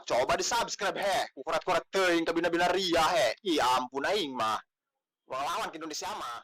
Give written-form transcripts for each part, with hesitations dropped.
Coba di subscribe he. Kukurat-kurat teuing kabina-bina ria he. Ih, ampun aing mah. Urang lawan ke Indonesia mah.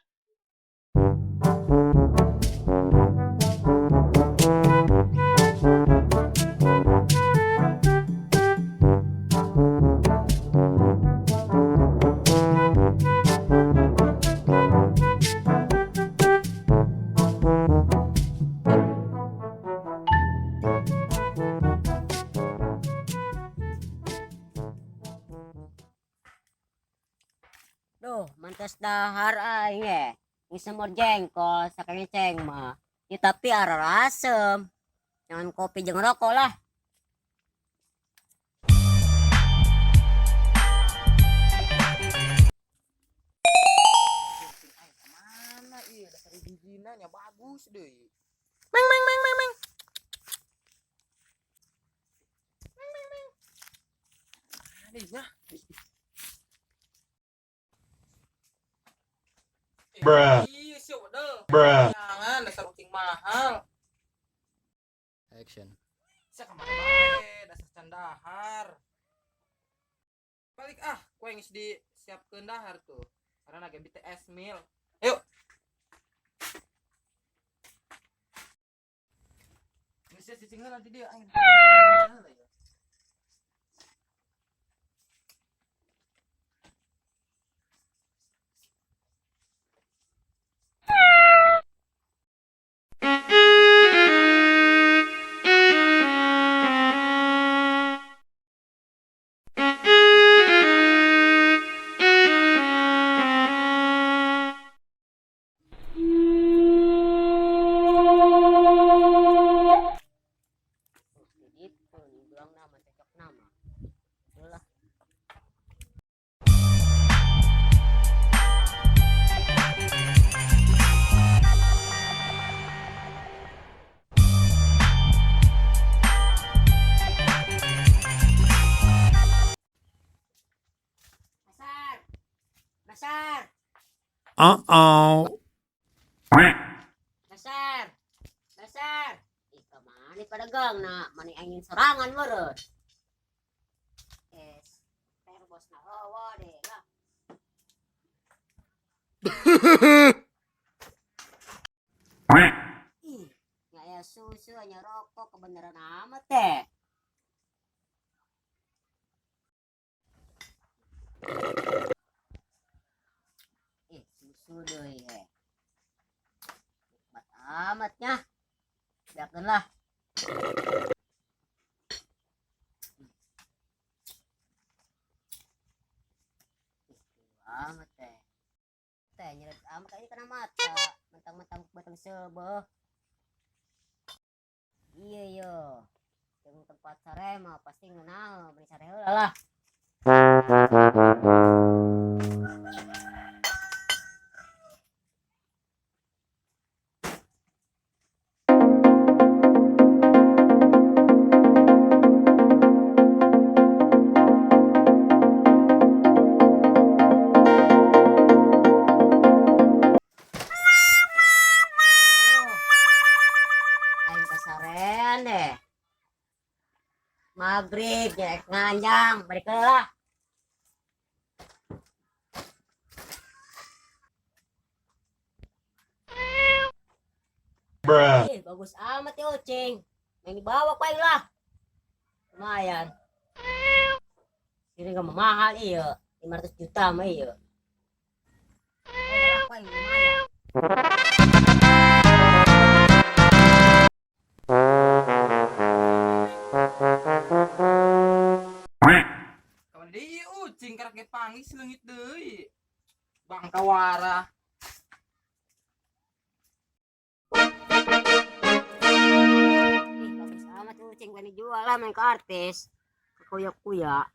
Duh, mantas dahar aing eh. Geus semur jengkol sakali ceng mah. Ya, tapi arah asem. Jangan kopi jeung rokok lah. Mana iya dasar bijinanya bagus deh. Mang mang mang mang mang. Mana ya? Bruh. Iya sih udah. Bruh. Jangan dasar ucing mahal. Action. Saya kemana bae dasar candahar. Balik ah, kue yang disiapkeun dahar tuh. Karena naga BTS mil. Yuk. Geus ya cicing heula nanti dia aing. Gitu, bilang nama cocok nama. Lah. Basar. Basar. Uh-oh. Basar. Basar. Ih, kemana pedagang nak? Mana angin serangan meureun. Es, per bos na hawa deh lah. Ih, nggak ya susu hanya rokok kebenaran amat teh. Ih, susu deh ya. Nikmat amatnya. Biarkan lah. Ih, amat teh. Teh nyeret amat kayaknya kena mata. Mentang-mentang batang sebeh. Iya yo. Yang tempat sare mah pasti ngeunah beli sare heula lah. Aduh. Aing kasarean deh. Maghrib ya nganjang balik heula lah. Bruh. Ih, bagus amat ya ucing. Yang dibawa paling lah. Lumayan. Ini gak mahal iya. 500 juta mah iya. Oh, paling lumayan. Kawan deui ucing karak ge pangis leungit deui. Bangkawara. Ih, bagus amat ucing pengen dijual lah main ke artis. Kuya-kuya.